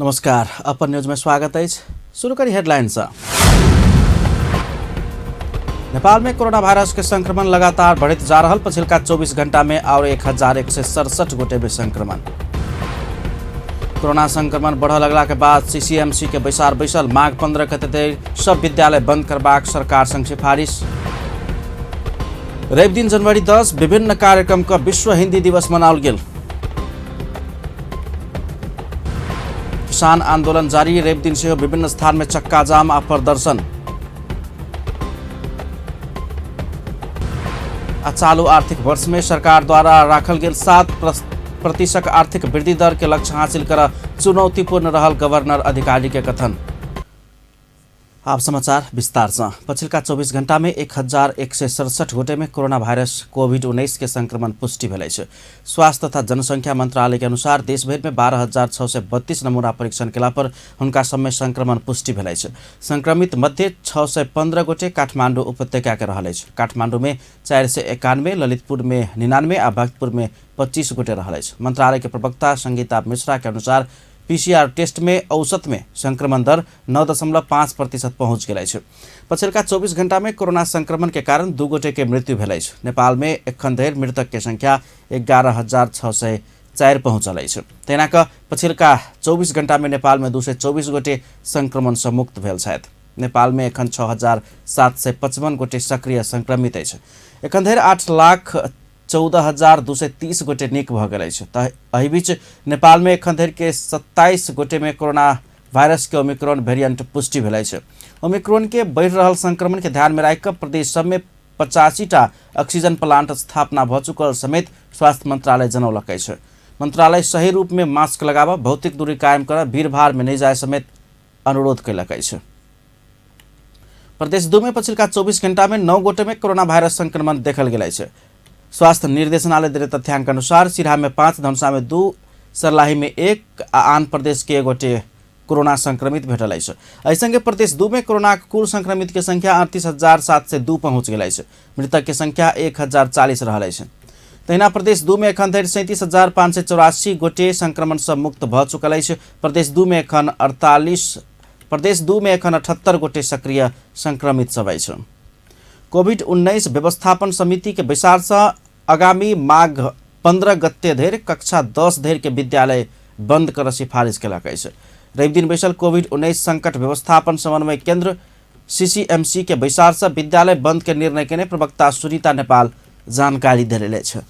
नमस्कार, upon news में स्वागत है। शुरू करी हेडलाइंस। नेपाल में कोरोना वायरस के संक्रमण लगातार बढ़त जा रहा। पछिल्का 24 घंटा में और 1167 गोटे में संक्रमण। कोरोना संक्रमण बढ़ लगला के बाद सीसीएमसी के बैसल माघ 15 गते सब विद्यालय बंद करबाक सरकार संग सिफारिश। रवि दिन जनवरी 10 विभिन्न कार्यक्रम का विश्व हिंदी दिवस मनाओल गेल। किसान आंदोलन जारी। रवि दिन से विभिन्न स्थान में चक्का जाम आ प्रदर्शन। चालू आर्थिक वर्ष में सरकार द्वारा राखल गेल 7% आर्थिक वृद्धि दर के लक्ष्य हासिल कर चुनौतीपूर्ण रहल गवर्नर अधिकारी के कथन। अब समाचार विस्तार से। पछिल्का 24 घंटा में 1167 गोटे में कोरोना वायरस कोभिड-19 के संक्रमण पुष्टि भेलै छै। स्वास्थ्य तथा जनसंख्या मंत्रालय के अनुसार देशभर में 12,632 नमूना परीक्षण केला पर हुनका सब में संक्रमण पुष्टि भेलै छै। संक्रमित मध्य 615 गोटे काठमांडू उपत्यका के रहल अछि। काठमांडू में 491, ललितपुर में 99 आ भक्तपुर में 25 गोटे रहल अछि। मंत्रालय के प्रवक्ता संगीता मिश्रा के अनुसार पीसीआर टेस्ट में औसत में संक्रमण दर 9.5% पहुंच गेल अछि। पछिल्का 24 घंटा में कोरोना संक्रमण के कारण 2 गोटे के मृत्यु भेल अछि। नेपाल में एखन धरि मृतक के संख्या 11,604 पहुंचल अछि। तेना कऽ पछिल्का 24 घंटा में नेपाल में 224 गोटे संक्रमण से मुक्त भेल छथि। नेपाल में एखन 6,755 गोटे सक्रिय संक्रमित अछि। एखन धरि 8,14,230 गोटे नीक भऽ गेल अछि। एहि बीच नेपाल में एखन धरि के 27 गोटे में कोरोना वायरस के ओमिक्रॉन वेरिएंट पुष्टि भेल अछि। ओमिक्रॉन के बढ़ि रहल संक्रमण के ध्यान में राखि कऽ प्रदेश सब में 85टा ऑक्सीजन प्लांट स्थापना भऽ चुकल समेत स्वास्थ्य मंत्रालय जनौलक अछि। मंत्रालय सही रूप में मास्क लगाबऽ, भौतिक दूरी कायम करऽ, भीड़ भाड़ में नहीं जाय समेत अनुरोध कयलक अछि। प्रदेश 2 में पछिल्का 24 घंटा में 9 गोटे में कोरोना वायरस संक्रमण देखल गेल अछि। स्वास्थ्य निर्देशनालय देने तथ्यांक अनुसार सिरहा में 5, धनुषा में 2, सर्लाही में 1 आ आन प्रदेश के 1 गोटे कोरोना संक्रमित भेटल अछि। एहि संगे प्रदेश 2 में कोरोना कुल संक्रमित के संख्या 38,702 पहुंच गेल अछि। मृतक के संख्या 1,040 रहल अछि। तहिना प्रदेश 2 में एखन धरि 37,584 गोटे संक्रमण से मुक्त भऽ चुकल अछि। प्रदेश 2 में एखन 78 गोटे सक्रिय संक्रमित सब अछि। कोभिड-19 व्यवस्थापन समिति के बैसार से आगामी माघ 15 गते धरि कक्षा 10 धरि के विद्यालय बंद कर सिफारिश केलक अछि। रवि दिन बैसल कोभिड-19 संकट व्यवस्थापन समन्वय केंद्र सीसीएमसी के बैसार से विद्यालय बंद के निर्णय केने प्रवक्ता सुनीता नेपाल जानकारी देले छै।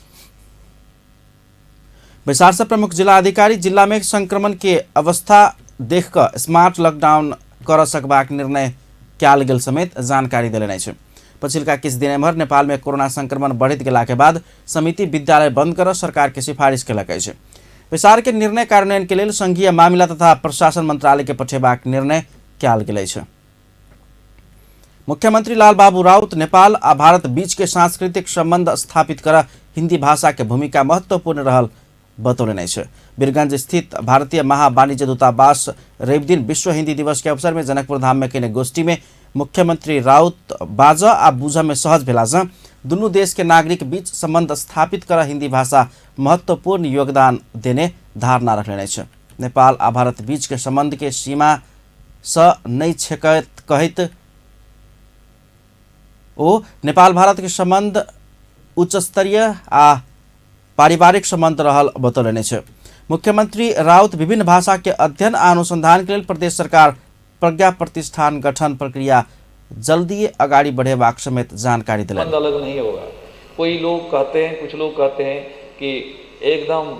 बैसार से प्रमुख जिला अधिकारी जिला में संक्रमण के अवस्था देख कर स्मार्ट लॉकडाउन कर सकबाक निर्णय कयल गेल समेत जानकारी देने छै। पछिल्का किछु दिन एम्हर नेपाल में कोरोना संक्रमण बढ़त गेला के बाद समिति विद्यालय बंद कर सरकार के सिफारिश केलक अछि। बैसार के निर्णय कार्यान्वयन के लेल संघीय मामिला तथा प्रशासन मंत्रालय के पठेबाक निर्णय कयल गेल अछि। मुख्यमंत्री लालबाबू राउत नेपाल आ भारत बीच के सांस्कृतिक संबंध स्थापित कर हिंदी भाषा के भूमिका महत्वपूर्ण रहल बतौलनि अछि। वीरगंज स्थित भारतीय महावाणिज्य दूतावास रवि दिन विश्व हिंदी दिवस के अवसर में जनकपुर धाम में केने गोष्ठी में मुख्यमंत्री राउत बाज आ बूझ में सहज भेला से दुनू देश के नागरिक बीच संबंध स्थापित कर हिंदी भाषा महत्वपूर्ण योगदान देने धारणा रखने अछि। नेपाल आ भारत बीच के संबंध के सीमा से नहीं छेकत कहत ओ नेपाल भारत के संबंध उच्च स्तरीय आ पारिवारिक संबंध रहल बतौलनि अछि। मुख्यमंत्री राउत विभिन्न भाषा के अध्ययन आ अनुसंधान के लिए प्रदेश सरकार प्रज्ञा प्रतिष्ठान गठन प्रक्रिया जल्दी आगाड़ी बढ़ेबाक समेत जानकारी दिलाई। अलग नहीं होगा। कोई लोग कहते हैं, कुछ लोग कहते हैं कि एकदम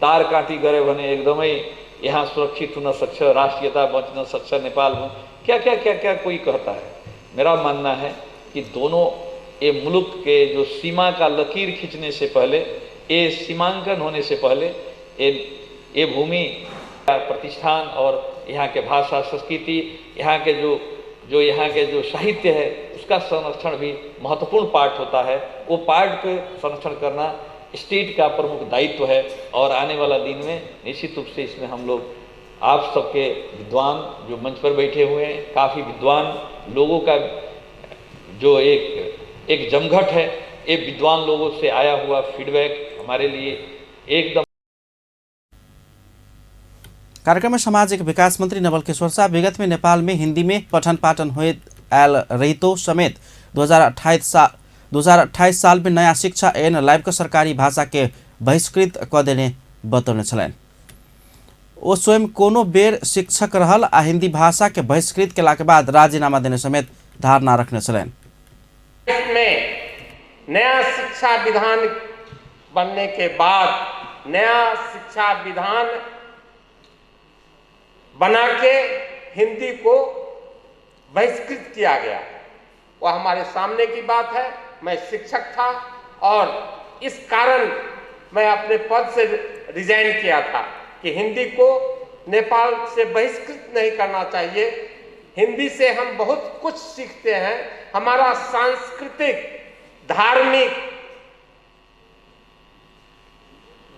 तार काटी गए बने एकदम ही यहाँ सुरक्षित न सक्छ, राष्ट्रीयता बच न सक्छ नेपाल में, क्या क्या क्या क्या कोई कहता है। मेरा मानना है कि दोनों ये मुल्क के जो सीमा का लकीर खींचने से पहले, ये सीमांकन होने से पहले ये भूमि प्रतिष्ठान और यहाँ के भाषा संस्कृति, यहाँ के जो साहित्य है उसका संरक्षण भी महत्वपूर्ण पार्ट होता है। वो पार्ट के संरक्षण करना स्टेट का प्रमुख दायित्व है और आने वाला दिन में निश्चित रूप से इसमें हम लोग आप सबके विद्वान जो मंच पर बैठे हुए हैं, काफ़ी विद्वान लोगों का जो एक जमघट है, ये विद्वान लोगों से आया हुआ फीडबैक हमारे लिए एकदम कार्यक्रम में सामाजिक विकास मंत्री नवल किशोर शाह विगत में नेपाल में हिंदी में पठन पाठन हुए आयल रहितो समेत 2028 साल में नया शिक्षा ऐन लाइव सरकारी भाषा के बहिष्कृत क देने बतौने छलैन। ओ स्वयं कोनो बेर शिक्षक रहल आ हिंदी भाषा के बहिष्कृत केला के बाद राजीनामा देने समेत धारणा रखने छलैन। में नया शिक्षा विधान बनने के बाद नया शिक्षा विधान बना के हिंदी को बहिष्कृत किया गया। वह हमारे सामने की बात है। मैं शिक्षक था और इस कारण मैं अपने पद से रिजाइन किया था कि हिंदी को नेपाल से बहिष्कृत नहीं करना चाहिए। हिंदी से हम बहुत कुछ सीखते हैं। हमारा सांस्कृतिक, धार्मिक,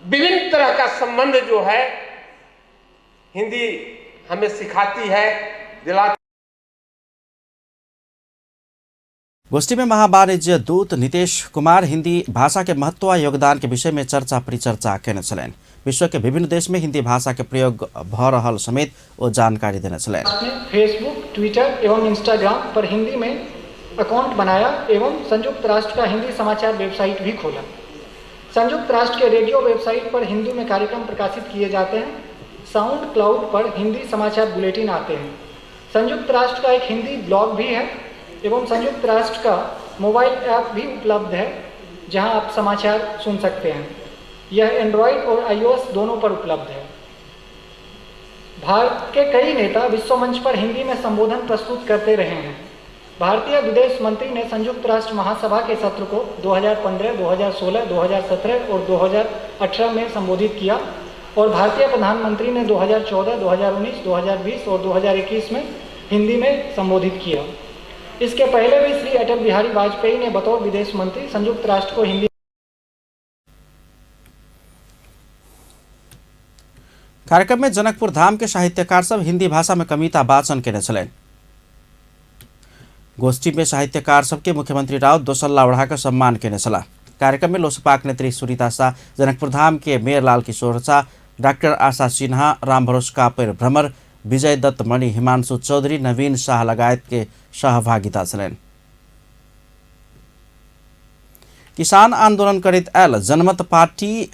विभिन्न तरह का संबंध जो है हिंदी हमें सिखाती है, दिलाती। गोष्ठी में महावाणिज्य दूत नितेश कुमार हिंदी भाषा के महत्व व योगदान के विषय में चर्चा परिचर्चा केने छलैन। विश्व के विभिन्न देश में हिंदी भाषा के प्रयोग भ रहल समेत वो जानकारी देने छलैन। फेसबुक, ट्विटर एवं इंस्टाग्राम पर हिंदी में अकाउंट बनाया एवं संयुक्त राष्ट्र का हिंदी समाचार वेबसाइट भी खोला। संयुक्त राष्ट्र के रेडियो वेबसाइट पर हिंदी में कार्यक्रम प्रकाशित किए जाते हैं। साउंड क्लाउड पर हिंदी समाचार बुलेटिन आते हैं। संयुक्त राष्ट्र का एक हिंदी ब्लॉग भी है एवं संयुक्त राष्ट्र का मोबाइल ऐप भी उपलब्ध है जहां आप समाचार सुन सकते हैं। यह एंड्रॉयड और iOS दोनों पर उपलब्ध है। भारत के कई नेता विश्व मंच पर हिंदी में संबोधन प्रस्तुत करते रहे हैं। भारतीय विदेश मंत्री ने संयुक्त राष्ट्र महासभा के सत्र को 2015, 2016, 2017 और 2018 में संबोधित किया और भारतीय प्रधानमंत्री ने 2014, 2019, 2020 और 2021 में हिंदी में संबोधित किया। इसके पहले भी श्री अटल बिहारी वाजपेयी ने बतौर विदेश मंत्री संयुक्त राष्ट्र को हिंदी। कार्यक्रम में जनकपुर धाम के साहित्यकार सब हिंदी भाषा में कविता वाचन केने छलैन। गोष्ठी में साहित्यकार सबके मुख्यमंत्री राउत दोसल्ला ओढ़ाकर सम्मान केने छला। कार्यक्रम में लोसपाक नेत्री सुरीता शाह, जनकपुर धाम के मेयर लाल किशोर शाह, डॉक्टर आशा सिन्हा, राम भरोस कापर भ्रमर, विजय दत्त मणि, हिमांशु चौधरी, नवीन शाह लगायत के सहभागिता छलैन। किसान आंदोलन करित आयल जनमत पार्टी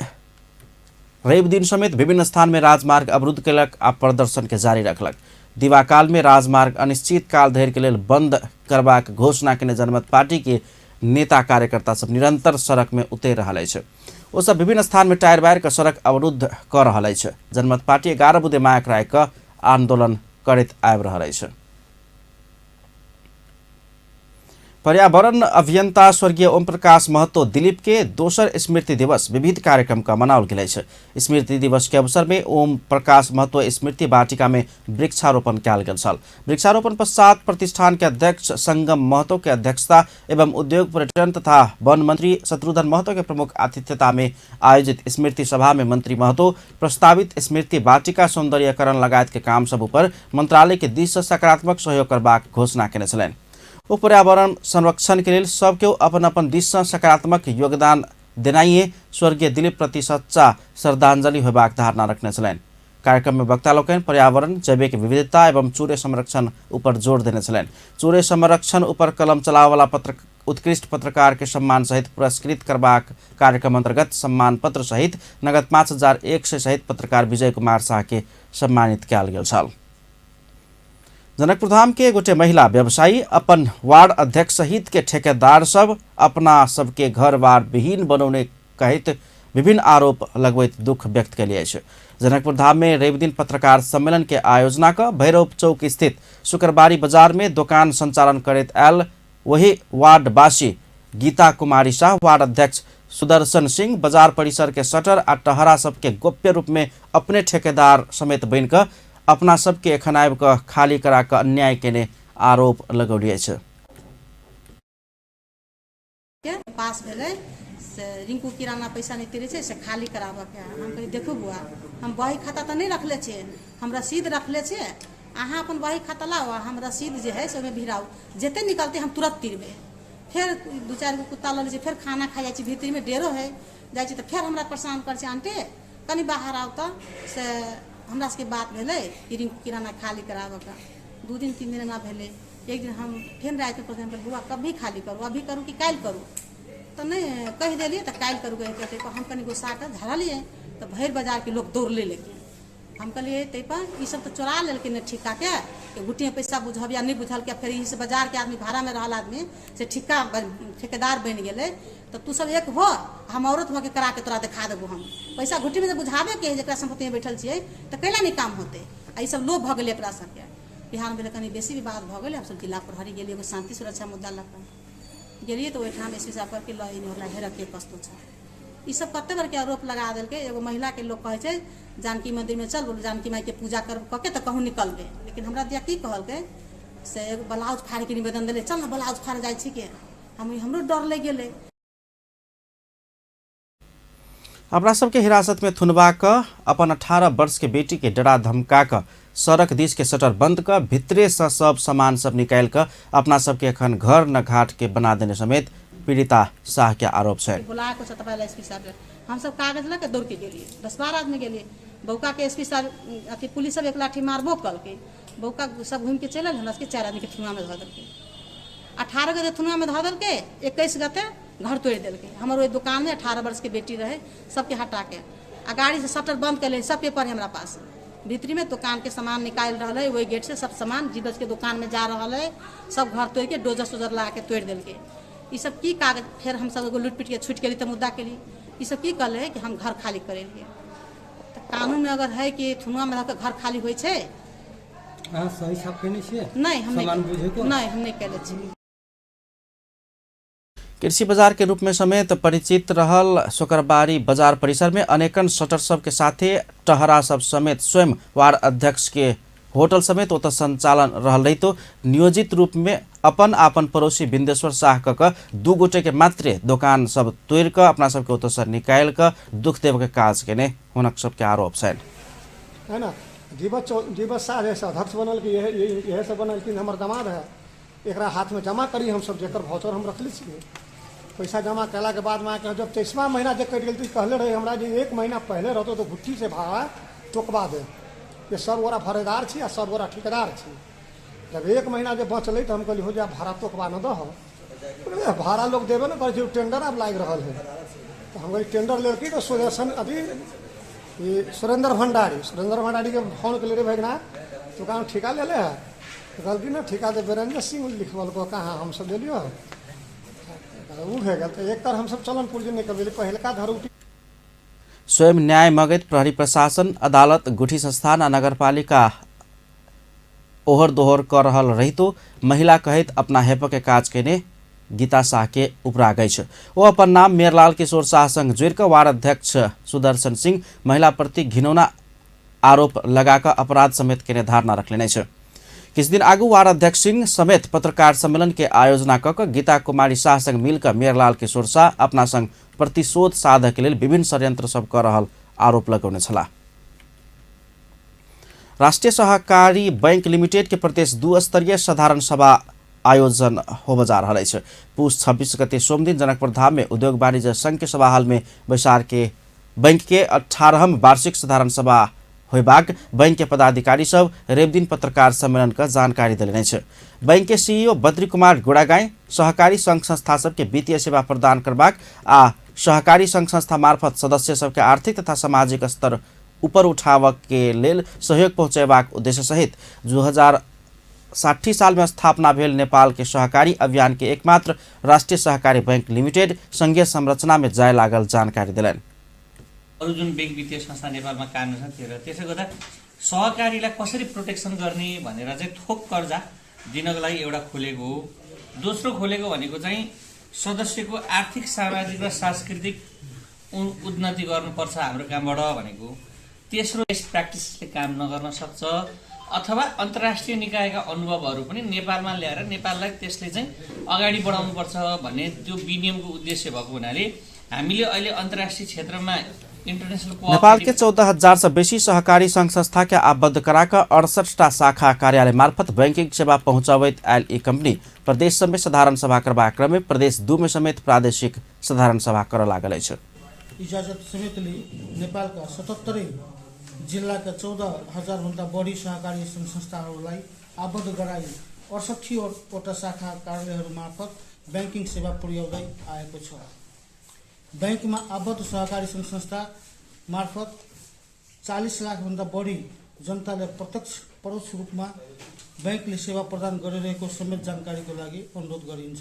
रवि दिन समेत विभिन्न स्थान में राजमार्ग अवरुद्ध केलक आ प्रदर्शन के जारी रखलक। दिवाकाल में राजमार्ग अनिश्चित काल धरि के लेल बंद करबाक घोषणा केने जनमत पार्टी के नेता कार्यकर्ता सब निरंतर सड़क में उतरि रहल अछि। ओ सब विभिन्न स्थान में टायर बायर के सड़क अवरुद्ध कर रहल अछि। जनमत पार्टी 11 बुधे मायक राय के आंदोलन करैत आबि रहल अछि। पर्यावरण अभियंता स्वर्गीय ओम प्रकाश महतो दिलीप के दोसर स्मृति दिवस विविध कार्यक्रम का मनाओल गेल छै। स्मृति दिवस के अवसर में ओम प्रकाश महतो स्मृति वाटिका में वृक्षारोपण कयल गेल छल। वृक्षारोपण पश्चात प्रतिष्ठान के अध्यक्ष संगम महतो के अध्यक्षता एवं उद्योग पर्यटन तथा वन मंत्री शत्रुघ्न महतो के प्रमुख आतिथ्यता में आयोजित स्मृति सभा में मंत्री महतो प्रस्तावित स्मृति वाटिका सौंदर्यकरण लगायत के काम सब पर मंत्रालय के दिस से सकारात्मक सहयोग करबाक घोषणा केने छलैन। ओ पर्यावरण संरक्षण के लिए सबके अपन अपन दिश से सकारात्मक योगदान देनाइए स्वर्गीय दिलीप प्रति सच्चा श्रद्धांजलि होबाक धारणा रखने छलैन। कार्यक्रम में वक्ता लोकनि पर्यावरण, जैविक विविधता एवं चूरे संरक्षण ऊपर जोर देने छलैन। चूरे संरक्षण ऊपर कलम चलावे वाला उत्कृष्ट पत्रकार के सम्मान सहित पुरस्कृत करबाक कार्यक्रम अंतर्गत सम्मान पत्र सहित नगद 5100 सहित पत्रकार विजय कुमार शाह के सम्मानित कयल गेल छल। जनकपुर धाम के गोटे महिला व्यवसायी अपन वार्ड अध्यक्ष सहित के ठेकेदार सब अपना सबके घर बार विहीन बनौने कहित विभिन्न आरोप लगबैत दुख व्यक्त कयले अछि। जनकपुर धाम में रवि दिन पत्रकार सम्मेलन के आयोजना क भैरव चौक स्थित शुक्रबारी बाजार में दुकान संचालन करैत आयल वही वार्डवासी गीता कुमारी शाह, वार्ड अध्यक्ष सुदर्शन सिंह बाजार परिसर के शटर आ टहरा सबके गोप्य रूप में अपने ठेकेदार समेत बन कर अपना सबके एखन आबि कऽ खाली करा कऽ अन्याय केने आरोप लगौलिए छै। पास भेलै से रिंकू किराना पैसा नहीं तेरे से खाली कराबऽ के हम कहि देखो बुआ हम बही खाता तो नहीं रखले छे, हम रसीद रखले छे, अहाँ अपन बही खाता लाओ, हम रसीद जे है से ओमे भिराउ, जेते निकलते हम तुरंत तिरबे। फिर 2-4 गो कुत्ता लऽ छै, फिर खाना खा जाइ छै, भीतर में डेरो है जाइ छै, तो फिर हमरा परेशान कर छै, आंटे कनी बाहर आउ तो से हमरा सबके बात भेलै कि रिंकू किराना खाली कराबऽ का 2 दिन 3 दिन ना भेलै। एक दिन हम फिर रात में कहते बुआ कभी खाली करू, अभी करू कि काल्हि करू, तो नहीं कह दिलिए तो काल्हि करू कहते हम कनी गुस्सा के धरलिए तो भैर बाजार के लोग दौड़ले लेके हम कहलिए तैपर ई सब तो चोरा लेलकिन ठिका के गुटिया पैसा बुझब या नहीं बुझल के फिर इस बाजार के आदमी भाड़ा में रहल आदमी से ठेकेदार बन गए तो तू सब एक हो हम औरत हो के करा के तोरा दिखा देबो हम पैसा घुट्टी में बुझावे के जरा संपत्ति में बैठल छे तो कैला नहीं काम होते। ई सब लोभ भ गेलै एकरा सबके बिहार में कनी बेसी विवाद भ गेलै। हम सब जिला प्रहरी गेलिए एगो शांति सुरक्षा मुद्दा लग गेलिए तो ओहिठाम एसपी साहब पर के लई नहीं होला हेरक के कस्तो छ ई सब कते बार के आरोप लगा देलके। एगो महिला के लोग कहे छे जानकी मंदिर में चल बोल जानकी माई के पूजा कर के तो कहूँ निकलबे, लेकिन हमरा दिया की कहलके से एगो ब्लाउज फाड़ के निवेदन दिले चल ना ब्लाउज फाड़ जाय छी के हमरो डर लग गेले। अपना सबके हिरासत में थुनवा क अपन 18 वर्ष के बेटी के डरा धमका क सड़क दिश के शटर बंद क भितरे से सब सामान सब निकाल क अपना सबके अखन घर न घाट के बना देने समेत पीड़िता शाह के आरोप है। बुलाएको छ तपाईलाई एसपी साहब हम सब कागज लेके दौड़ के गेलिए 10-12 आदमी गेलिए बौका के एसपी साहब अथी पुलिस सब एक लाठी मारबो कल के बौका सब घूम के चलल हमरा के 4 आदमी के थुना में धऽ देलके 18 गते थुना में धऽ देलके 21 गते घर तोड़ देलके। हमर ओइ दुकान में 18 वर्ष के बेटी रहे सबके हटा के आ गाड़ी से शटर बंद कर ले सब पेपर हमरा पास भीतरी में दुकान के सामान निकाल रहा है वही गेट से सब सामान जीवज के दुकान में जा रहा है सब घर तोड़ के डोजर सोजर लगा के तोड़ देलके। ये सब की कागज फिर हम सब लूट पीट के छूट के लिए तो मुद्दा के लिए ये सब की कल है कि हम घर खाली करे लिए तो कानून में अगर है कि थुनुआ में रहकर घर खाली होय छे सही सब कहने छिए नहीं हम नहीं कहले छी। कृषि बाजार के रूप में समेत परिचित रहल सोकरबारी बाजार परिसर में अनेकन शटर सब के साथे टहरा सब समेत स्वयं वार्ड अध्यक्ष के होटल समेत ओत संचालन रहल रही तो नियोजित रूप में अपन आपन पड़ोसी बिंदेश्वर शाह क 2 गोटे के मात्रे दुकान सब तोड़ क अपना सबके ओत से निकाल क दुख देव के काज केने हुनक सबके आरोप छन है ना। जीवत शाह जैसे अध्यक्ष बनल कि यह सब बनल कि हमर दामाद है एकरा हाथ में जमा करी हम सब जेकर भाउचर हम रखले छिए पैसा जमा कैला के बाद में जब 23वां महीना जे कट गेल कहले रहे हमरा जे 1 महीना पहले रहतो तो गुट्ठी से भाड़ा टोकबा दे ये सब गोरा फरेदार छी आ सब गोरा ठेकेदार छी। जब 1 महीना जे बचले तो हम कहली हो जा भाड़ा टोकबा न दह भाड़ा लोग देबे न कर टेंडर अब लाग रहल है तो हम टेंडर लेके तो सुदर्शन अभी ये सुरेंद्र भंडारी के फोन के ले भगना दुकान ठेका ले है गलती ना ठेका दे वीरेंद्र सिंह लिखवल को कहाँ हम सब ले लियो वो है गल तो एक तर हम सब चलन पुर्जे निकल पहलका धरूटी स्वयं न्याय मगध प्रहरी प्रशासन अदालत गुठी संस्थान आ नगरपालिका ओहर दोहर कर रहल रही तो महिला कहित अपना हेप के काज केने गीता शाह के उपरा गई वो अपन नाम मेरलाल किशोर शाह संग जोड़ कर वार्ड अध्यक्ष सुदर्शन सिंह महिला प्रति घिनौना आरोप लगाकर अपराध समेत केने धारणा रख लेने किस दिन आगू वार्ड अध्यक्ष सिंह समेत पत्रकार सम्मेलन के आयोजना क गीता कुमारी शाह संग मिलकर मेरलाल किशोर शाह अपना संग प्रतिशोध साधे के लिए विभिन्न षड्यंत्र सब कर रहल आरोप लगौने छलाह। राष्ट्रीय सहकारी बैंक लिमिटेड के प्रदेश 2 स्तरीय साधारण सभा आयोजन हो जा रहा है। पुष 26 गते सोम दिन जनकपुर धाम में उद्योग वाणिज्य संघ के सभा हाल में बैसार के बैंक के 18वां वार्षिक साधारण सभा होबाक बैंक के पदाधिकारी सब रेव दिन पत्रकार सम्मेलन का जानकारी दिले छ। बैंक के सीईओ बद्री कुमार गोड़ागाई सहकारी संघ संस्था सब के वित्तीय सेवा प्रदान करबाक आ सहकारी संघ संस्था मार्फत सदस्य सब के आर्थिक तथा सामाजिक स्तर ऊपर उठाव के लेल सहयोग पहुँचेबाक उद्देश्य सहित 2060 साल में स्थापना भेल नेपाल के सहकारी अभियान के एकमात्र राष्ट्रीय सहकारी बैंक लिमिटेड संघीय संरचना में जाय लागल जानकारी दिलन। अरु जुन बैंक वित्तीय संस्था नेपालमा काम छ त्यसले गर्दा सहकारीलाई कसरी प्रोटेक्सन गर्ने भनेर चाहिँ थोक कर्जा दिनको लागि एउटा खोलेको हो। दोस्रो खोलेको भनेको चाहिँ सदस्यको आर्थिक सामाजिक र सांस्कृतिक उन्नति गर्नुपर्छ हाम्रो कामबाट भनेको। तेस्रो बेस्ट प्र्याक्टिसले काम नगर्न सक्छ अथवा अन्तर्राष्ट्रिय निकायका अनुभवहरू पनि नेपालमा ल्याएर नेपाललाई त्यसले चाहिँ अगाडि बढाउनुपर्छ भन्ने त्यो विनियमको उद्देश्य भएको हुनाले हामीले अहिले अन्तर्राष्ट्रिय क्षेत्रमा नेपाल के 14,000 से बेसी सहकारी संघ संस्था के आबद्ध कराकर 68 शाखा कार्यालय मार्फत बैंकिंग सेवा पहुंचावत आयल ई कंपनी प्रदेश में साधारण सभा करवा क्रम में प्रदेश 2 में समेत प्रादेशिक साधारण सभा कर लागल है। इजाजत समेत नेपाल का 77 जिल्लाका 14,000 भन्दा बढी सहकारी सङ्घ संस्थाहरूलाई आबद्ध गराई 68वटा शाखा कार्यालयहरू मार्फत ब्याङ्किङ सेवा पुर्याउँदै आएको छ। ब्याङ्कमा आबद्ध सहकारी सङ्घ संस्था मार्फत 40 लाख भन्दा बढी जनताले प्रत्यक्ष परोक्ष रूपमा ब्याङ्कले सेवा प्रदान गरिरहेको समेत जानकारीको लागि अनुरोध गरिन्छ।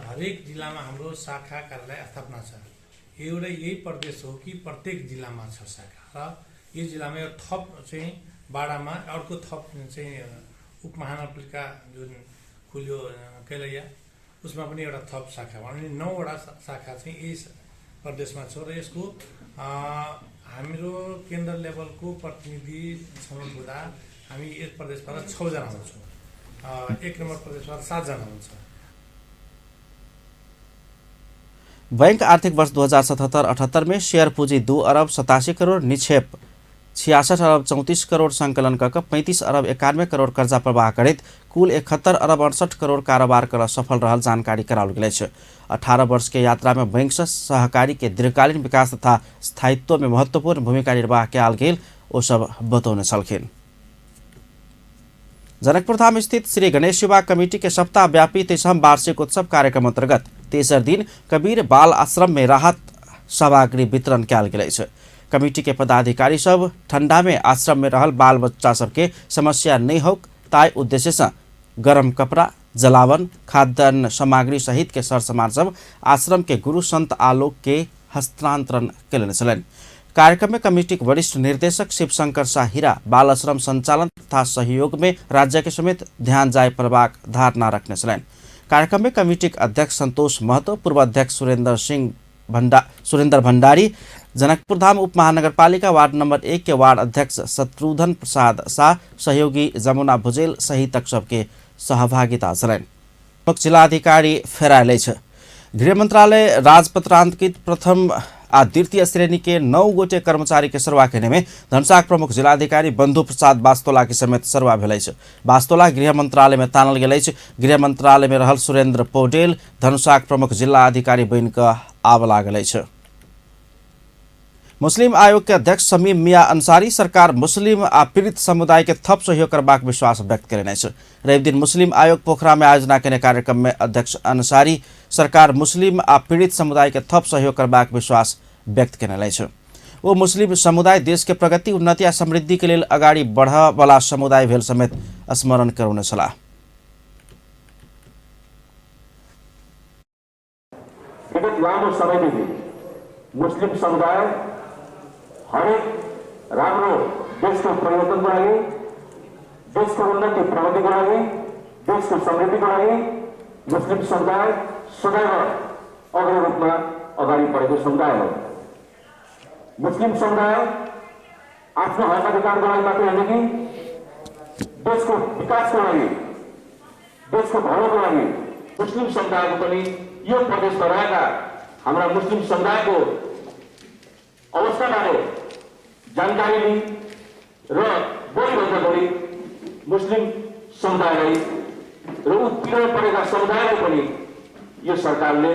हरेक जिल्लामा हाम्रो शाखा कार्यालय स्थापना छ। एउटा यही प्रदेश हो कि प्रत्येक जिल्लामा छ शाखा, र यो जिल्लामा यो थप चाहिँ बाडामा अर्को थप चाहिँ उपमहानगरपालिका जुन खुल्यो कैलैया, उसमा पनि एउटा थप शाखा भने 9वटा शाखा चाहिँ यही प्रदेशमा छ। र यसको हाम्रो केन्द्र लेभलको प्रतिनिधि छनौट हुँदा हामी एक प्रदेशबाट 6 जना हुन्छौँ, 1 नम्बर प्रदेशबाट 7 जना हुन्छ। बैंक आर्थिक वर्ष 2077-78 में शेयर पूंजी 2 अरब 87 करोड़, निक्षेप 66 अरब 34 करोड़ संकलन कर 35 अरब 91 करोड़ कर्जा प्रवाह करित कुल 71 अरब 68 करोड़ कारोबार कर सफल रहल जानकारी कराओल गेल छै। 18 वर्ष के यात्रा में बैंक से सहकारी के दीर्घकालीन विकास तथा स्थायित्व में महत्वपूर्ण भूमिका निर्वाह कयल गेल ओ सब बतौने छलखिन। जनकपुर धाम स्थित श्री गणेश युवा कमेटी के सप्ताह व्यापी 30वां वार्षिक उत्सव कार्यक्रम अंतर्गत तेसर दिन कबीर बाल आश्रम में राहत सामग्री वितरण कयल गेल छै। कमेटी के पदाधिकारी सब ठंडा में आश्रम में रहल बाल बच्चा सबके समस्या नहीं हो ताई उद्देश्य से गरम कपड़ा, जलावन, खाद्यान्न सामग्री सहित के सर सामान सब आश्रम के गुरु संत आलोक के हस्तांतरण कयलनि छलनि। कार्यक्रम में कमेटी के वरिष्ठ निर्देशक शिवशंकर शाहिरा बाल आश्रम संचालन तथा सहयोग में राज्य के समेत ध्यान जाय प्रभाग धारणा रखने छलनि। कार्यक्रम में कमेटी के अध्यक्ष संतोष महतो, पूर्व अध्यक्ष सुरेंद्र भंडारी, जनकपुर धाम उप महानगरपालिका वार्ड नंबर 1 के वार्ड अध्यक्ष शत्रुघ्न प्रसाद शाह, सहयोगी जमुना भुजेल सहित सबके सहभागिता छलनि। मुख्य जिलाधिकारी फेराइले छ। गृह मंत्रालय राजपत्रांकित प्रथम आ द्वितीय श्रेणी के 9 गोटे कर्मचारी के सरवा केने में धनुषाक प्रमुख जिलाधिकारी बंधु प्रसाद वास्तोला के समेत सरवा भेलै छ। वास्तोला गृह मंत्रालय में तानल गेलै छ। गृह मंत्रालय में रहल सुरेंद्र पौडेल धनुषाक प्रमुख जिला अधिकारी बन कऽ आब लागल छ। मुस्लिम आयोग के अध्यक्ष शमीम मिया अंसारी सरकार मुस्लिम आ पीड़ित समुदाय के थप सहयोग करबाक विश्वास व्यक्त करेने छ। रवि दिन मुस्लिम आयोग पोखरा में आयोजना केने कार्यक्रम में अध्यक्ष अंसारी सरकार मुस्लिम आ पीड़ित समुदाय के थप सहयोग करबाक विश्वास व्यक्त केने छ। वो मुस्लिम समुदाय देश के प्रगति, उन्नति आ समृद्धि के लिए अगाडि बढ़ वाला समुदाय भेल समेत स्मरण करौने छलाह। लामो समयदेखि मुस्लिम समुदाय हरेक राम्रो देशको परिवर्तनको लागि, देशको उन्नति प्रगतिको लागि, देशको समृद्धिको लागि मुस्लिम समुदाय सदैव अग्रणी रूपमा अगाडि बढेको समुदाय हो। मुस्लिम समुदाय आफ्नो हक अधिकारको लागि मात्रै होइन कि देशको विकासको लागि, देशको भलोको लागि मुस्लिम समुदायको पनि यो प्रदेशमा रहेका हाम्रा मुस्लिम समुदायको अवस्थाबारे जानकारी लिई र बढीभन्दा बढी मुस्लिम समुदायलाई र उत्पीडन परेका समुदायलाई पनि यो सरकारले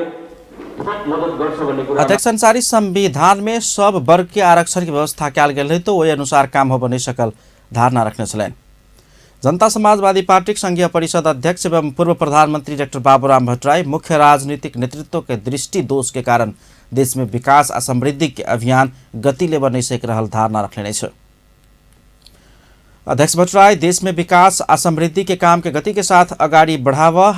मदद गर्छ भन्ने कुरा। अध्यक्ष अंसारी संविधान में सब वर्ग के आरक्षण की व्यवस्था कयल गेल रही तो वही अनुसार काम हो बनी सकल धारणा रखने छलनि। जनता समाजवादी पार्टी संघीय परिषद अध्यक्ष एवं पूर्व प्रधानमंत्री डॉक्टर बाबूराम भट्टराई मुख्य राजनीतिक नेतृत्व के दृष्टि दोष के कारण देश में विकास आ समृद्धि के अभियान गति ले नहीं सक रहल धारणा रखने छ। अध्यक्ष भट्टराई देश में विकास आ समृद्धि के काम के गति के साथ अगाडि बढ़ावा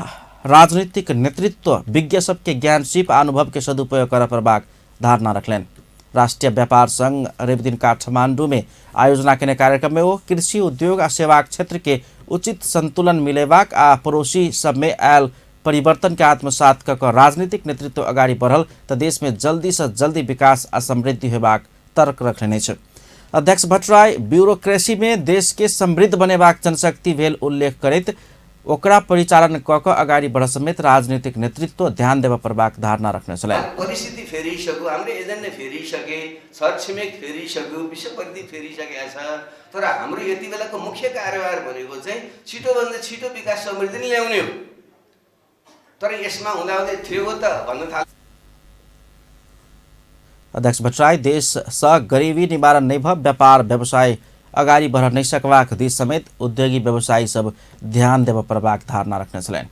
राजनीतिक नेतृत्व विज्ञ सबके ज्ञान सिप अनुभव के सदुपयोग कर प्रभाग धारणा रखलेन। राष्ट्रीय व्यापार संघ रवि दिन काठमांडू में आयोजना के कार्यक्रम में वो कृषि उद्योग आ सेवा क्षेत्र के उचित संतुलन मिलेबाक आ पड़ोसी सब में आयल परिवर्तन के आत्मसात कर राजनीतिक नेतृत्व अगाडि बढ़ल तो देश में जल्दी से जल्दी विकास आ समृद्धि होबाक तर्क रखने छ। अध्यक्ष भट्टराई ब्यूरोक्रेसी में देश के समृद्ध बनेबाक जनशक्ति भेल उल्लेख करैत ओकरा परिचालन क अगाडि बढ समेत राजनीतिक नेतृत्व ध्यान देवा प्रभाग धारणा रखने छले। परिस्थिति फेरिसक्यो, हाम्रो एजेन्डा फेरिसके, छरछिमेक फेरिसक्यो, विश्वप्रति फेरिसकेको छ, तर हाम्रो यति बेलाको मुख्य कार्यभार भनेको चाहिँ छिटोभन्दा छिटो विकास समृद्धि ल्याउने हो। तर यसमा हुँदाहुँदै थियो त भन्न थाल्यो। अध्यक्ष भट्टराई देश स गरीबी निवारण नहीं भ व्यापार व्यवसाय अगाडि बढ़ नहीं सकबाक दिस समेत उद्योगी व्यवसायी सब ध्यान देव प्रबाक धारणा रखने छलैन।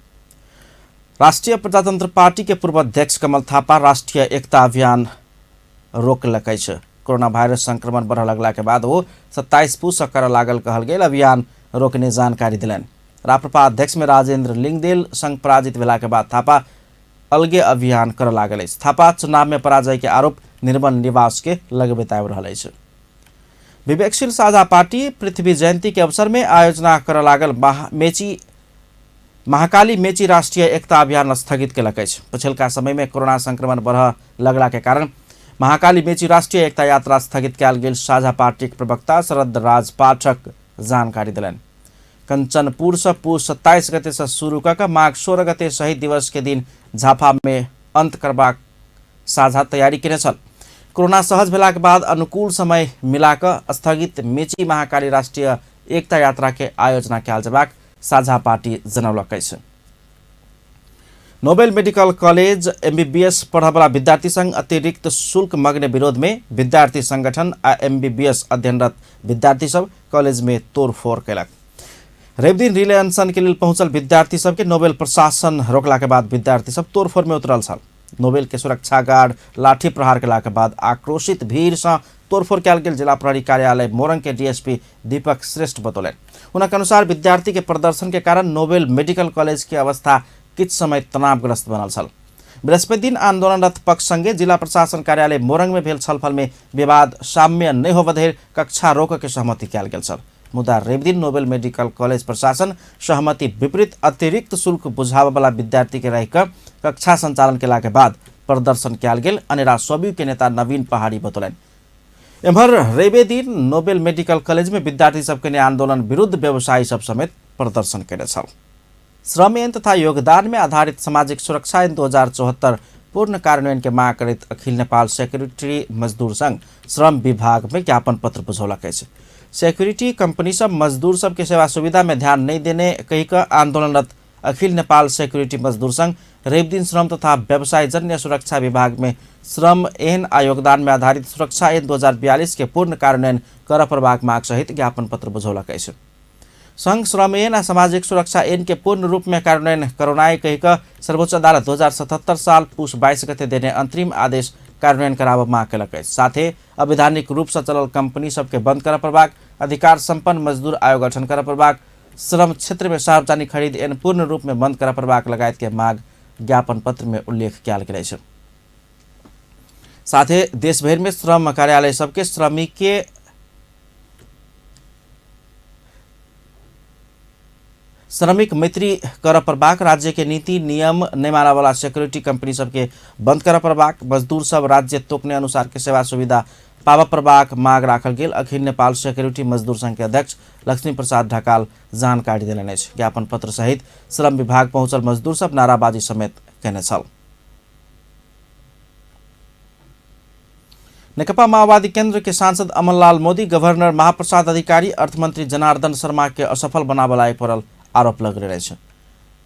राष्ट्रिय प्रजातन्त्र पार्टी के पूर्व अध्यक्ष कमल थापा राष्ट्रिय एकता अभियान रोकलकै छ। कोरोना भाइरस संक्रमण बढ़ लगला के बाद वो 27 पुस कर लागल कहल गेल अभियान रोकने जानकारी दिलन। राप्रपा अध्यक्ष में राजेन्द्र लिंगदेल संघ पराजित भेला के बाद थापा अलगे अभियान कर लागल अछि। थापा चुनाव में पराजय के आरोप निर्मल निवास के लग बताब रहल अछि। विवेकशील साझा पार्टी पृथ्वी जयंती के अवसर में आयोजना कर लागल महाकाली मेची राष्ट्रीय एकता अभियान स्थगित केलक अछि। पछिल्का समय में कोरोना संक्रमण बढ़ लगला के कारण महाकाली मेची राष्ट्रीय एकता यात्रा स्थगित कयल गेल साझा पार्टी के प्रवक्ता शरद राज पाठक जानकारी दिलन। कंचनपुर से पुस 27 गते से शुरू कर माघ 16 गते शहीद दिवस के दिन झापा में अंत करबाक साझा तैयारी केने छल। कोरोना सहज भेला के बाद अनुकूल समय मिलाकर स्थगित मेची महाकाली राष्ट्रीय एकता यात्रा के आयोजना कयल जेबाक साझा पार्टी जनौलक अछि। नोबेल मेडिकल कॉलेज MBBS पढ़बला विद्यार्थी संघ अतिरिक्त शुल्क मांगने विरोध में विद्यार्थी संगठन आ MBBS अध्ययनरत विद्यार्थी सब कॉलेज में तोड़फोड़ कयलक। रवि दिन रिले अनशन के लिए पहुंचल विद्यार्थी सब के नोबेल प्रशासन रोकला के बाद विद्यार्थी सब तोड़फोड़ में उतरल छल। नोबेल के सुरक्षा गार्ड लाठी प्रहार केला के बाद आक्रोशित भीड़ से तोड़फोड़ कयल गेल। जिला प्रहरी कार्यालय मोरंग के DSP दीपक श्रेष्ठ बतौलन। उनके अनुसार विद्यार्थी के प्रदर्शन के कारण नोबेल मेडिकल कॉलेज की अवस्था किछ समय तनावग्रस्त बनल छल। बृहस्पति दिन आंदोलनरत पक्ष संगे जिला प्रशासन कार्यालय मोरंग में भेल छलफल में विवाद साम्य नहीं होबा धरि कक्षा रोक के सहमति कयल गेल छल। मुदा रवि दिन नोबेल मेडिकल कॉलेज प्रशासन सहमति विपरीत अतिरिक्त शुल्क बुझाव वाला विद्यार्थी के रह कर कक्षा संचालन केला के बाद प्रदर्शन कयल गेल। अनेरा स्वयं के नेता नवीन पहाड़ी बतौलन। एम्हर रवि दिन नोबेल मेडिकल कॉलेज में विद्यार्थी सबके आंदोलन विरुद्ध व्यवसायी सब समेत प्रदर्शन केने छल। श्रम ऐन तथा योगदान में आधारित सामाजिक सुरक्षा ऐन 2074 पूर्ण कार्यान्वयन के मांग करैत अखिल नेपाल सेक्यूरिटी मजदूर संघ श्रम विभाग में ज्ञापन पत्र बुझौलक अछि। सिक्योरिटी कंपनी सब मजदूर सब के सेवा सुविधा में ध्यान नहीं देने कहिकर आंदोलनरत अखिल नेपाल सिक्योरिटी मजदूर संघ रवि दिन श्रम तथा व्यवसाय जन्य सुरक्षा विभाग में श्रम ऐन आ योगदान में आधारित सुरक्षा ऐन 2042 के पूर्ण कार्यान्वयन कर प्रभाग माग सहित ज्ञापन पत्र बुझौलक अछि। संघ श्रम ऐन आ सामाजिक सुरक्षा ऐन के पूर्ण रूप में कार्यान्वयन करौनाई कहिकर सर्वोच्च अदालत 2077 साल पुष 22 गते देने अंतरिम आदेश कार्यान्वयन कराब मांग केलक अछि। साथे अवैधानिक रूप से चलल कंपनी सबके बंद कर प्रभाग, अधिकार संपन्न मजदूर आयोग गठन कर प्रभाग, श्रम क्षेत्र में सार्वजनिक खरीद ऐन पूर्ण रूप में बंद कर प्रभाग लगायत के मांग ज्ञापन पत्र में उल्लेख कयल गेल अछि। साथे देश भर में श्रम कार्यालय सबके श्रमिक मैत्री कर प्रभाग, राज्य के नीति नियम नहीं माना वाला सिक्योरिटी कंपनी सबके बंद कर प्रभाग, मजदूर सब राज्य तोकने अनुसार के सेवा सुविधा पावा प्रभाग मांग राखल गेल। अखिल नेपाल सिक्योरिटी मजदूर संघ के अध्यक्ष लक्ष्मी प्रसाद ढकाल जानकारी देलनि अछि। ज्ञापन पत्र सहित श्रम विभाग पहुंचल मजदूर सब नाराबाजी समेत केने छल। नेकपा माओवादी केंद्र के सांसद अमनलाल मोदी गवर्नर महाप्रसाद अधिकारी अर्थमंत्री जनार्दन शर्मा के असफल बनाबला पड़ल आरोप लग रहे हैं।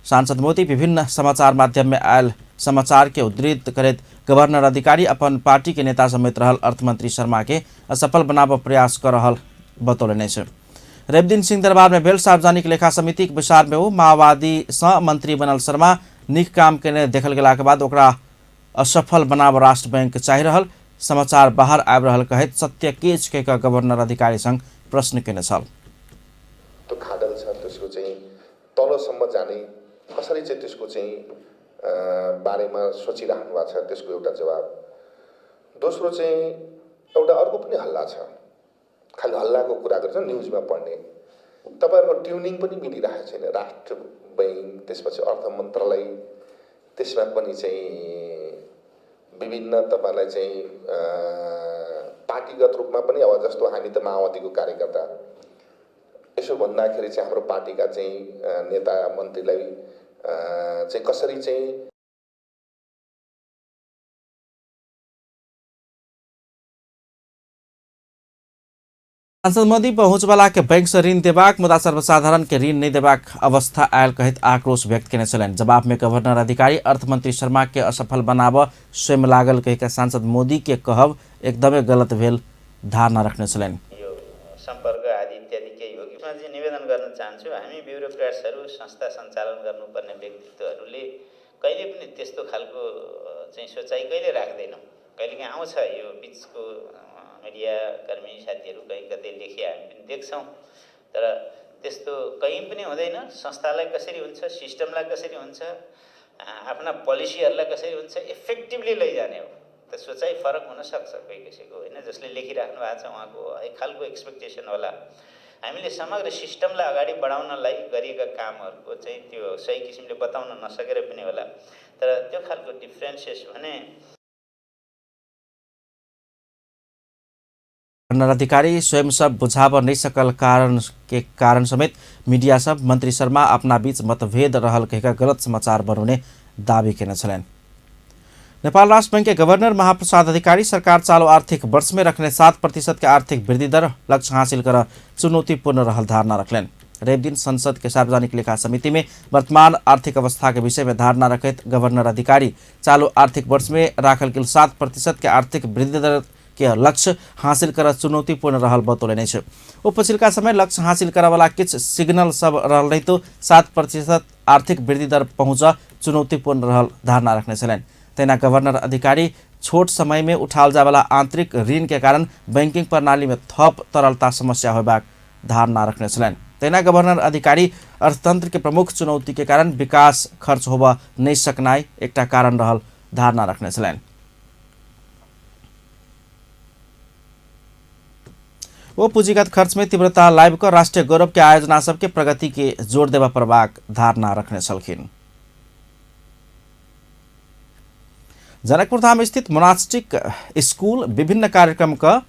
सांसद मोदी विभिन्न समाचार माध्यम में आयल समाचार के उद्धृत करत गवर्नर अधिकारी अपन पार्टी के नेता समेत रहल अर्थमंत्री शर्मा के असफल बनाब प्रयास कर रहल बतौलने छै। रवि दिन सिंहदरबार में भेल सार्वजनिक लेखा समिति के विचार में वो माओवादी से मंत्री बनल शर्मा नीक काम केने देखल गेला के बाद ओकरा असफल बनाब राष्ट्र बैंक चाहि रहल समाचार बाहर आबि रहल कहैत सत्य केच के गवर्नर अधिकारी संग प्रश्न केने छल। तो खाडल छ त्यसको चाहिँ तलसम्म जाने कसरी चाहिँ त्यसको चाहिँ बारेमा सोचिराख्नु भएको छ त्यसको एउटा जवाब। दोस्रो चाहिँ एउटा अर्को पनि हल्ला छ, खालि हल्लाको कुरा गर्छ न्युजमा पढ्ने। तपाईहरुको ट्युनिङ पनि मिलिरहेको छैन। राष्ट्र बैंक त्यसपछि अर्थ मन्त्रालय त्यसमा पनि चाहिँ विभिन्न तपाईलाई चाहिँ पार्टीगत रूपमा पनि अब जस्तो हामी त माओवादीको कार्यकर्ता यसो भन्दाखेरि चाहिँ हाम्रो पार्टीका चाहिँ नेता मन्त्रीलाई चाहिँ कसरी चाहिँ सांसद मोदी पहुंचवाला के बैंक से ऋण देबाक मुदा सर्वसाधारण के ऋण नहीं देबाक अवस्था आयल कहत आक्रोश व्यक्त केने छलनि। जवाब में गवर्नर अधिकारी अर्थमंत्री शर्मा के असफल बनाब स्वयं लागल कहिके सांसद मोदी के कहब एकदमै गलत भेल धारणा रखने छलनि। संपर्क आदि चाहन्छु, हामी ब्युरोक्रेट्सहरू संस्था सञ्चालन गर्नुपर्ने व्यक्तित्वहरूले कहिले पनि त्यस्तो खालको चाहिँ सोचाइ कहिले राख्दैनौँ। कहिलेकाहीँ आउँछ यो बिचको मिडिया कर्मी साथीहरू कहीँ कतै लेखे हामी पनि देख्छौँ, तर त्यस्तो कहीँ पनि हुँदैन। संस्थालाई कसरी हुन्छ, सिस्टमलाई कसरी हुन्छ, आफ्ना पोलिसीहरूलाई कसरी हुन्छ इफेक्टिभली लैजाने हो। त सोचाइ फरक हुनसक्छ कोही कसैको, होइन? जसले लेखिराख्नु भएको छ उहाँको एक खालको एक्सपेक्टेसन होला। हामीले समग्र सिस्टमलाई अगाडि बढाउनलाई गरिएका कामहरूको चाहिँ त्यो सही किसिमले बताउन नसकेर पनि होला, तर त्यो खालको डिफ्रेन्सेस भने गवर्नर अधिकारी स्वयं सब बुझाव नहीं सकल कारण समेत मीडिया सब मंत्री शर्मा अपना बीच मतभेद रहल कहेका गलत समाचार बनाउने दावी केने छलेन। नेपाल राष्ट्र बैंक के गवर्नर महाप्रसाद अधिकारी सरकार चालू आर्थिक वर्ष में रखने 7% के आर्थिक वृद्धि दर लक्ष्य हासिल कर चुनौतीपूर्ण रहल धारणा रखलेन। रेप दिन संसद के सार्वजनिक लेखा समिति में वर्तमान आर्थिक अवस्था के विषय में धारणा रखत गवर्नर अधिकारी चालू आर्थिक वर्ष में राखल गेल 7% के आर्थिक वृद्धि दर के लक्ष्य हासिल कर चुनौतीपूर्ण रहल बतौले छ। ओ पछिल्का समय लक्ष्य हासिल करे वाला किछ सिग्नल सब रहल रही तो 7% आर्थिक वृद्धि दर पहुँच चुनौतीपूर्ण रहल धारणा रखने छलेन। तेना गवर्नर अधिकारी छोट समय में उठाल जाए वाला आंतरिक ऋण के कारण बैंकिंग प्रणाली में थप तरलता समस्या होबाक धारणा रखने छलेन। तेना गवर्नर अधिकारी अर्थतंत्र के प्रमुख चुनौती के कारण विकास खर्च होबा नहीं सकनाई एकटा कारण रहल धारणा रखने छलेन। वो पूंजीगत खर्च में तीव्रता लाइव को राष्ट्रीय गौरव के आयोजना सबके प्रगति के जोड़ देवा प्रभाग धारणा रखने छलखिन। जनकपुर धाम स्थित मोनास्टिक स्कूल विभिन्न कार्यक्रम का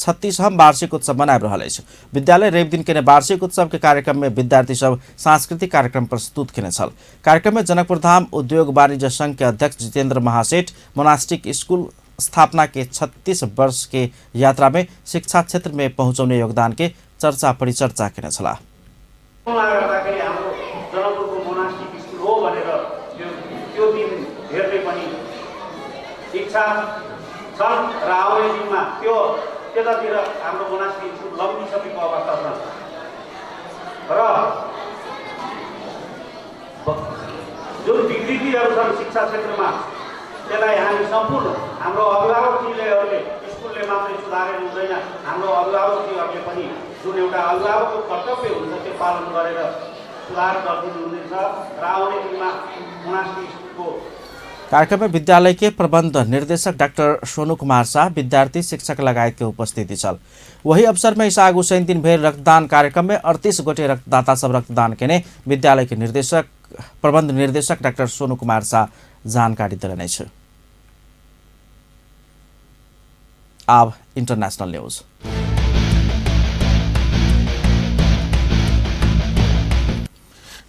36वां वार्षिक उत्सव मनाए रहल अछि। विद्यालय रवि दिन के वार्षिक उत्सव के कार्यक्रम में विद्यार्थी सब सांस्कृतिक कार्यक्रम प्रस्तुत केने छल। कार्यक्रम में जनकपुर धाम उद्योग वाणिज्य संघ के अध्यक्ष जितेंद्र महासेठ मोनास्टिक स्कूल स्थापना के 36 वर्ष के यात्रा में शिक्षा क्षेत्र में पहुंचाउने योगदान के चर्चा परिचर्चा केने छला। इच्छा छन् र आउने दिनमा त्यो त्यतातिर हाम्रो मोनास्ट्री स्कुल लम्बिसकेको अवस्था छ र जुन विकृतिहरू छन् शिक्षा क्षेत्रमा त्यसलाई हामी सम्पूर्ण हाम्रो अभिभावकजीहरूले स्कुलले मात्रै सुधारेर हुँदैन, हाम्रो अभिभावकजीहरूले पनि जुन एउटा अभिभावकको कर्तव्य हुन्छ त्यो पालन गरेर सुधार गरिदिनु हुनेछ र आउने दिनमा मोनास्ट्री स्कुलको कार्यक्रम में विद्यालय के प्रबंध निर्देशक डाक्टर सोनू कुमार शाह, विद्यार्थी, शिक्षक लगायत के उपस्थिति छल। वही अवसर में ईसा हुसैन दिन भेल रक्तदान कार्यक्रम में 38 गोटे रक्तदाता सब रक्तदान केने विद्यालय के निर्देशक प्रबंध निर्देशक डाक्टर सोनू कुमार शाह जानकारी दिलने छ। अब इंटरनेशनल न्यूज।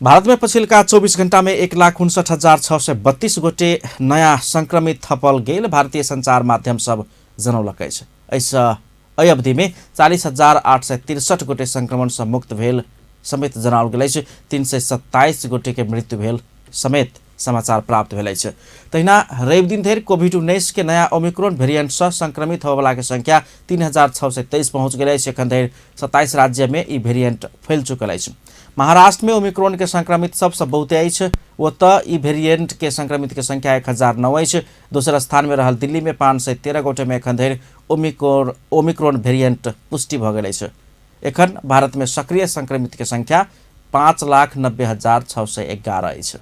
भारत में पछिल्का 24 घण्टा में 1,59,632 गोटे नयाँ संक्रमित थपल गेल भारतीय संचार माध्यम सब जनौलकै छ। एहि अवधि में 40,863 गोटे संक्रमण से मुक्त भेल समेत जनाओल गेल अछि। 327 गोटे के मृत्यु भेल समेत समाचार प्राप्त भेल अछि। तहिना रवि दिन धरि कोभिड-19 के नया ओमिक्रोन वेरिएंट से संक्रमित होबला के संख्या 3,623 पहुंच गेल अछि। एखन धरि 27 राज्य में ई वेरिएंट फैल चुकल अछि। महाराष्ट्र में ओमिक्रोन के संक्रमित सबसे बहुते अछि। ओतऽ ई वेरिएंट के संक्रमित के संख्या 1009 अछि। दोसर स्थान में रहल दिल्ली में 513 गोटे में एखन धरि ओमिक्रोन वेरिएंट पुष्टि भ गेल अछि। एखन भारत में सक्रिय संक्रमित के संख्या 5,90,611 अछि।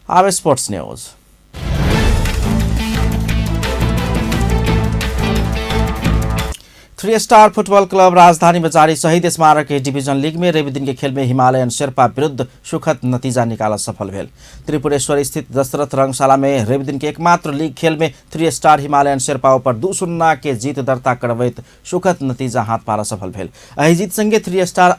अब sports news. Three star football club राजधानी में जारी शहीद स्मारक के डिवीजन लीग में रवि दिन के खेल में हिमालयन शेर्पा विरुद्ध सुखद नतीजा निकाला सफल भेल। त्रिपुरेश्वर स्थित दशरथ रंगशाला में रवि दिन के एकमात्र लीग खेल में 3 स्टार हिमालयन शेर्पा पर 2-0 के जीत दर्ता करबैत सुखद नतीजा हाथ पारा सफल भेल। एहि जीत संगे 3 स्टार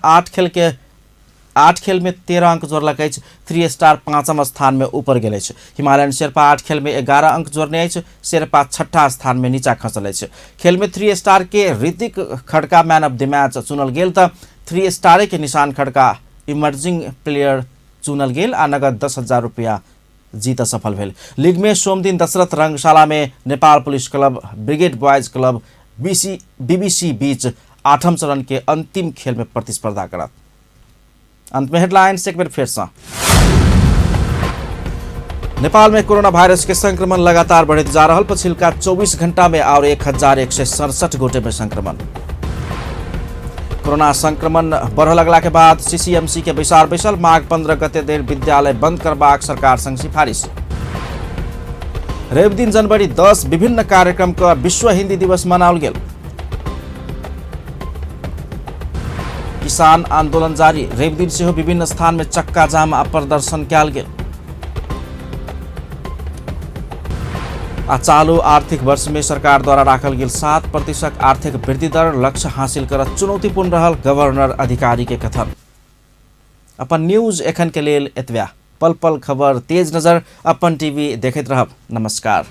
8 खेल में 13 अंक जोड़लक अछि। 3 स्टार 5वां स्थान में ऊपर गेल अछि। हिमालयन शेर्पा 8 खेल में 11 अंक जोड़ने अछि। शेर्पा 6ठा स्थान में नीचा खसल अछि। खेल में 3 स्टार के ऋतिक खड़का मैन ऑफ द मैच चुनल गेल त 3 स्टार के निशान खड़का इमर्जिंग प्लेयर चुनल गेल आ नगद 10,000 रुपया जीत सफल भेल। लीग में सोम दिन दशरथ रंगशाला में Nepal police club, brigade boys club, BBC बीच 8वें चरण के अंतिम खेल में प्रतिस्पर्धा करत। अंत में हेडलाइंस एक बार फिर से। नेपाल में कोरोना वायरस के संक्रमण लगातार बढ़ते जा रहा। पछिल्का 24 घंटा में और 1167 गोटे में संक्रमण। कोरोना संक्रमण बढ़ लगला के बाद सीसीएमसी के विचार बैसल। माघ 15 गते देर विद्यालय बंद करबाक सरकार संग सिफारिश। रवि दिन जनवरी 10 विभिन्न कार्यक्रम का विश्व हिंदी दिवस मनाओल गेल। किसान आंदोलन जारी। रवि दिन से विभिन्न स्थान में चक्का जाम आ प्रदर्शन कयल गेल। चालू आर्थिक वर्ष में सरकार द्वारा राखल गेल 7% आर्थिक वृद्धि दर लक्ष्य हासिल करत चुनौतीपूर्ण रहल गवर्नर अधिकारी के कथन। अपन न्यूज एखन के लेल एतबा। पल पल खबर तेज नजर अपन टीवी देखैत रहब। नमस्कार।